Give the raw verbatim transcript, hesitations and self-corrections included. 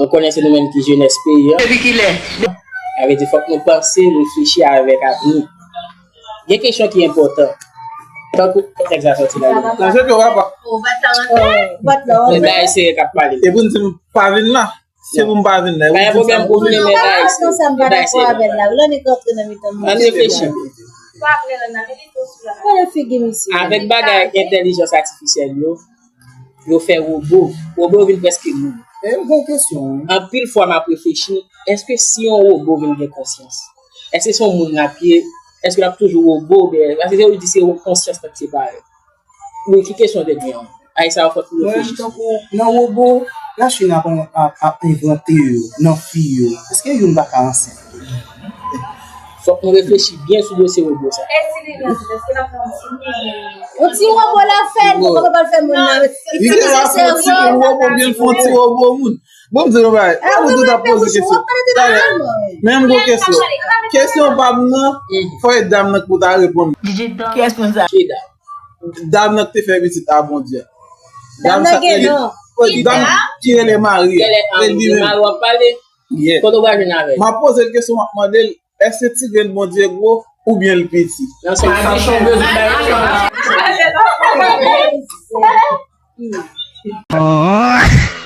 Nou konnen se nou menm ki jenès peyi an. Depi kilè? Sa vle di fòk nou panse, reflechi avèk avni. Gen kesyon ki enpòtan. Tankou tèks la sòti la. Sa se ke papa. Ou pa ta rantre. Bat la. Men bagay serye k ap pale. E pou n di m pa vin la. Se pou m pa vin la. Pa gen pwoblèm pou vin, men bagay Sa m pa dakò avè l la. Lè nèg rantre nan mitan moun. Ann reflechi. Gade figi misye. Avèk bagay entèlijans atifisyèl yo, yo fè wobo. Wobo yo vin prèske moun. E m gen kesyon wi. Anpil fwa m ap reflechi, èske si yon wobo vin gen konsyans, èske se yon moun l ap ye? Èske l ap toujou wobo? Oubyen, paske se yo di se yon konsyans k ap separe. Wi, ki kesyon w te gen an? Ay sa yo fòk nou Mwen reflechi. Tankou nan wobo, Lachin ap ap ap envante yo nan fi yo. Èske youn pa ka ansent? Fòk nou reflechi byen sou dosye wobo sa. Yon ti wobo la fè l, nou pa kapab fè moun nan. Li te la fè ti wobo byen fè ti wobo moun. Bon m di nou bagay. Ou tout ap poze kesyon. Talè, men m gon kesyon. Kesyon pa m nan, fò e dam nan ki pou ta reponn. Kiyès moun sa? Ki dam? Dam nan ki te fè pitit a Bondye. Dam nan gen non. Dam ki rele Mari. Kèlè E li menm. Mari w ap pale? Yeah. Kote w pral jwenn avè l? M ap poze l kesyon, m ap mande l, èske ti grenn Bondye gwo oubyen l piti? Nan sens sa.